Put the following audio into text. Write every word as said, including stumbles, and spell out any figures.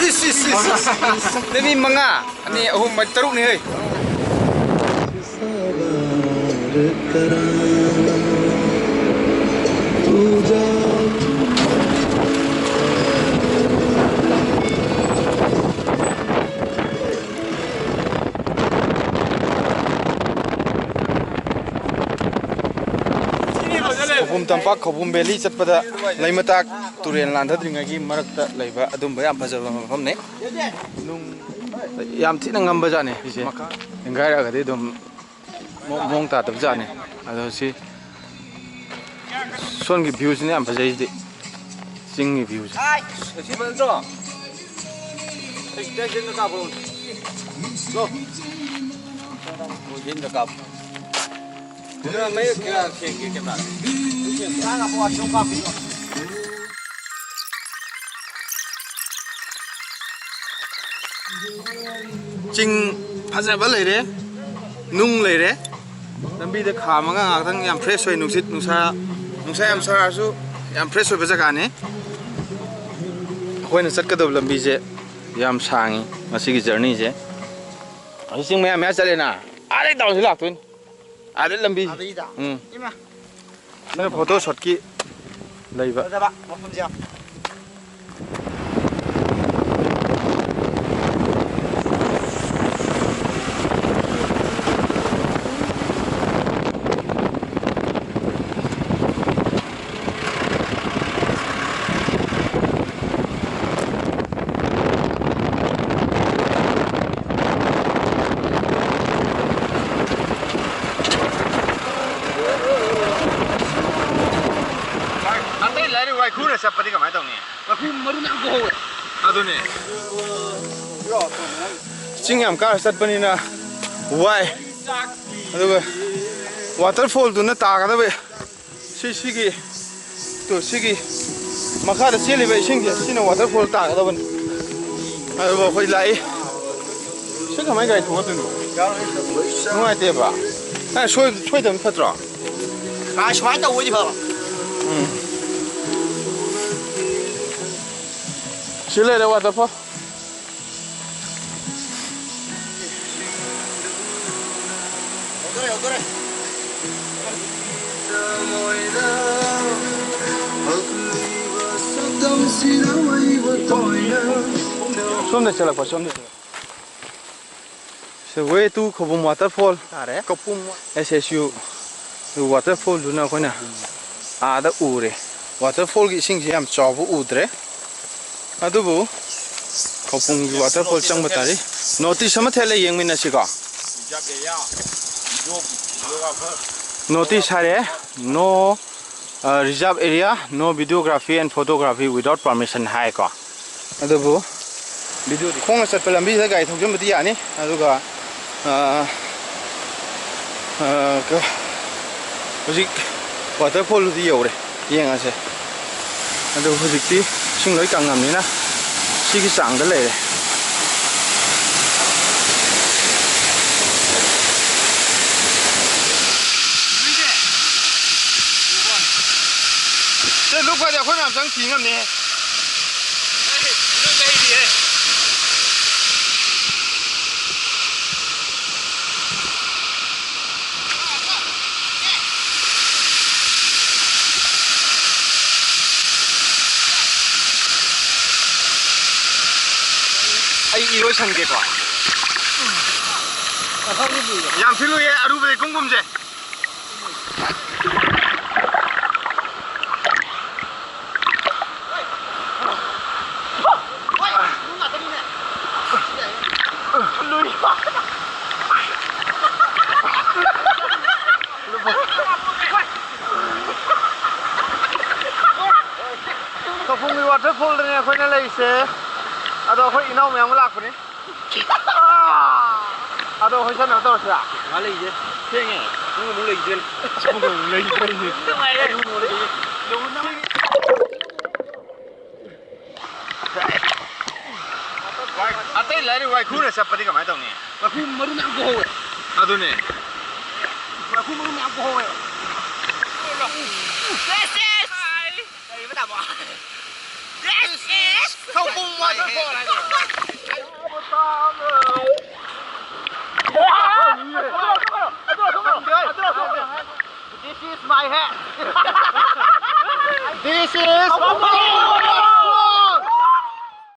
ꯏꯁ, ꯏꯁ, ꯏꯁ, ꯏꯁ꯫ ꯅꯨꯃꯤꯠ ꯃꯉꯥ, ꯑꯅꯤ, ꯑꯍꯨꯝ, ꯃꯔꯤ, ꯇꯔꯨꯛꯅꯤ ꯍꯦ꯫ ꯈꯧꯄꯨꯝ ꯇꯝꯄꯥꯛ, ꯈꯧꯄꯨꯝ ꯚꯦꯂꯤ ꯆꯠꯄꯗ ꯂꯩꯃꯇꯥꯛ ꯇꯨꯔꯦꯜ ꯂꯥꯟꯊꯗ꯭ꯔꯤꯉꯩꯒꯤ ꯃꯔꯛꯇ ꯂꯩꯕ ꯑꯗꯨꯝꯕ ꯌꯥꯝ ꯐꯖꯕ ꯃꯐꯝꯅꯤ꯫ ꯅꯨꯡ ꯌꯥꯝ ꯊꯤꯅ ꯉꯝꯕ ꯖꯥꯠꯅꯤ꯫ ꯁꯤꯁꯦ ꯃꯈꯥ ꯅꯤꯡꯈꯥꯏꯔꯛꯑꯒꯗꯤ ꯑꯗꯨꯝ ꯃꯑꯣꯡ ꯇꯥꯗꯕ ꯖꯥꯠꯅꯤ꯫ ꯑꯗꯣ ꯁꯤ ꯁꯣꯝꯒꯤ ꯚ꯭ꯌꯨꯁꯤꯅ ꯌꯥꯝ ꯐꯖꯩꯁꯤꯗꯤ, ꯆꯤꯡꯒꯤ ꯚ꯭ꯌꯨꯁꯦ꯫ ꯁꯤ ꯐꯖꯗ꯭ꯔꯣ? ꯑꯩ ꯁꯤꯗ ꯁꯤꯗ ꯀꯥꯞꯄꯣ꯫ ꯂꯣ꯫ ꯑꯣ, ꯌꯦꯡꯗ ꯀꯥꯞꯄꯣ꯫ ꯀꯦꯃꯦꯔꯥ ꯃꯌꯦꯛ ꯀꯌꯥ ꯁꯦꯡꯒꯦ, ꯀꯦꯃꯦꯔꯥ? ꯆꯤꯡ ꯐꯖꯕ ꯂꯩꯔꯦ, ꯅꯨꯡ ꯂꯩꯔꯦ, ꯂꯝꯕꯤꯗ ꯈꯥꯝꯃꯒ ꯉꯥꯏꯍꯥꯛꯇꯪ ꯌꯥꯝ ꯐ꯭ꯔꯦꯁ ꯑꯣꯏ, ꯅꯨꯡꯁꯤꯠ ꯅꯨꯡꯁꯥ, ꯅꯨꯡꯁꯥ ꯌꯥꯝ ꯁꯥꯔꯁꯨ ꯌꯥꯝ ꯐ꯭ꯔꯦꯁ ꯑꯣꯏꯕ ꯖꯒꯥꯅꯤ꯫ ꯑꯩꯈꯣꯏꯅ ꯆꯠꯀꯗꯕ ꯂꯝꯕꯤꯁꯦ ꯌꯥꯝ ꯁꯥꯡꯉꯤ ꯉꯁꯤꯒꯤ ꯖꯔꯅꯤꯁꯦ꯫ ꯑꯁꯤ ꯆꯤꯡ ꯃꯌꯥ ꯃꯌꯥ ꯆꯠꯂꯦꯅ, ꯑꯥꯗꯩ ꯇꯧꯔꯁꯤ ꯂꯥꯛꯇꯣꯏꯅꯤ꯫ ꯑꯥꯗ ꯂꯝꯕꯤ꯫ ꯑꯥꯗꯩꯗ? ꯎꯝ꯫ ꯏꯃꯥ꯫ ꯁꯤꯅ ꯐꯣꯇꯣ ꯁꯣꯠꯀꯤ ꯂꯩꯕ꯫ ꯐꯖꯕ ꯃꯐꯝꯁꯦ ꯌꯥꯝ꯫ ꯑꯇꯩ ꯂꯥꯏꯔꯤꯛ ꯋꯥꯏꯈꯨꯅ ꯆꯠꯄꯗꯤ ꯀꯃꯥꯏꯅ ꯇꯧꯅꯤ? ꯋꯥꯏꯈꯨ ꯃꯔꯨ ꯃꯌꯥꯝ ꯄꯨꯍꯧꯋꯦ꯫ ꯑꯗꯨꯅꯦ꯫ ꯆꯤꯡ ꯌꯥꯝ ꯀꯥꯔ ꯆꯠꯄꯅꯤꯅ ꯋꯥꯏ꯫ ꯑꯗꯨꯒ ꯋꯥꯇꯔꯐꯣꯜꯗꯨꯅ ꯇꯥꯒꯗꯕ꯫ ꯁꯤ, ꯁꯤꯒꯤ, ꯇꯨ, ꯁꯤꯒꯤ ꯃꯈꯥꯗ ꯆꯦꯜꯂꯤꯕ ꯏꯁꯤꯡꯁꯦ, ꯁꯤꯅ ꯋꯥꯇꯔꯐꯣꯜ ꯇꯥꯒꯗꯕꯅꯤ꯫ ꯑꯗꯨꯕꯨ ꯑꯩꯈꯣꯏ ꯂꯥꯛꯏ꯫ ꯁꯤ ꯀꯃꯥꯏꯅ ꯒꯥꯔꯤ ꯊꯣꯡꯉꯛꯇꯣꯏꯅꯣ? ꯅꯨꯡꯉꯥꯏꯇꯦꯕ꯫ ꯑꯦ, ꯁꯣꯏ-, ꯁꯣꯏꯗꯕꯅ ꯐꯠꯇ꯭ꯔꯣ? ꯑꯥ, ꯁꯨꯃꯥꯏꯅ ꯇꯧꯕ ꯑꯣꯏꯗꯤ ꯐꯕ꯫ ꯎꯝ꯫ ꯁꯤ ꯂꯩꯔꯦ waterfall꯫ ꯁꯣꯝꯗ ꯆꯠꯂꯛꯄ, ꯁꯣꯝꯗ ꯆꯠꯂꯛꯄ꯫ The way to ꯈꯧꯄꯨꯝ waterfall꯫ ꯇꯥꯔꯦ꯫ ꯈꯧꯄꯨꯝ꯫ S S U waterfallꯗꯨꯅ ꯑꯩꯈꯣꯏꯅ ꯑꯥꯗ ꯎꯔꯦ꯫ Waterfallꯒꯤ ꯏꯁꯤꯡꯁꯤ ꯌꯥꯝ ꯆꯥꯎꯕ ꯎꯗ꯭ꯔꯦ꯫ ꯑꯗꯨꯕꯨ ꯈꯧꯄꯨꯝꯒꯤ waterfall ꯆꯪꯕ ꯇꯥꯔꯤ꯫ Notice ꯑꯃ ꯊꯦꯠꯂꯦ, ꯌꯦꯡꯃꯤꯟꯅꯁꯤꯀꯣ꯫ Notice ꯍꯥꯏꯔꯦ, "No, uh, reserve area, no videography and photography without permission" ꯍꯥꯏꯀꯣ꯫ ꯑꯗꯨꯕꯨ videoꯗꯤ ꯈꯣꯡꯅ ꯆꯠꯄ ꯂꯝꯕꯤꯁꯤꯗ ꯒꯥꯔꯤ ꯊꯧꯖꯤꯟꯕꯗꯤ ꯌꯥꯅꯤ꯫ ꯑꯗꯨꯒ, ꯑ, ꯑ, ꯀ-, ꯍꯧꯖꯤꯛ waterfallꯗꯨꯗꯤ ꯌꯧꯔꯦ꯫ ꯌꯦꯡꯉꯁꯦ꯫ ꯑꯗꯨ ꯍꯧꯖꯤꯛꯇꯤ ꯏꯁꯤꯡ ꯂꯣꯏ ꯀꯪꯉꯕꯅꯤꯅ ꯁꯤꯒꯤ ꯆꯥꯡꯗ ꯂꯩꯔꯦ꯫ ꯁꯦ, ꯂꯨꯞꯈ꯭ꯔꯗꯤ ꯑꯩꯈꯣꯏ ꯃꯌꯥꯝ ꯆꯪ ꯊꯤ ꯉꯝꯅꯤꯍꯦ꯫ ꯑꯩ ꯏꯔꯣꯏꯁꯟꯒꯦꯀꯣ꯫ ꯌꯥꯝ ꯊꯤ ꯂꯨꯏꯌꯦ, ꯑꯔꯨꯕꯗꯤ ꯀꯨꯝ ꯀꯨꯝꯁꯦ꯫ ꯈꯧꯄꯨꯝꯒꯤ waterfallꯗꯅꯦ ꯑꯩꯈꯣꯏꯅ ꯂꯩꯔꯤꯁꯦ꯫ ꯑꯗꯣ ꯑꯩꯈꯣꯏ ꯏꯅꯥꯎ ꯃꯌꯥꯝ ꯑꯃ ꯂꯥꯛꯄꯅꯤ꯫ ꯑꯗꯣ ꯑꯩꯈꯣꯏ ꯆꯠꯅꯕ ꯇꯧꯔꯁꯤꯔꯥ? ꯉꯥ ꯂꯩꯁꯦ꯫ ꯊꯦꯡꯉꯦ꯫ ꯄꯨꯡ ꯑꯃꯨꯛ ꯂꯩꯈꯤꯗꯣꯏꯅꯦ꯫ ꯄꯨꯡ ꯑꯃꯨꯛ ꯂꯩꯈꯤꯗꯣꯏꯅꯦ꯫ ꯅꯨꯡꯉꯥꯏꯔꯦ꯫ ꯄꯨꯡ ꯑꯃꯨꯛ ꯂꯩꯈꯤꯗꯣꯏꯅꯦ꯫ ꯑꯇꯩ ꯂꯥꯏꯔꯤꯛ ꯋꯥꯏꯈꯨꯅ ꯆꯠꯄꯗꯤ ꯀꯃꯥꯏꯅ ꯇꯧꯅꯤ? ꯋꯥꯏꯈꯨ ꯃꯔꯨ ꯃꯌꯥꯝ ꯄꯨꯍꯧꯋꯦ꯫ ꯑꯗꯨꯅꯦ꯫ ꯋꯥꯏꯈꯨ ꯃꯔꯨ ꯃꯌꯥꯝ ꯄꯨꯍꯧꯋꯦ꯫ This is ꯀꯔꯤꯕ ꯇꯥꯃꯣ? This is ꯊꯧꯕꯨꯝ waterfall ꯍꯥꯏꯕ꯫ This is my head. This is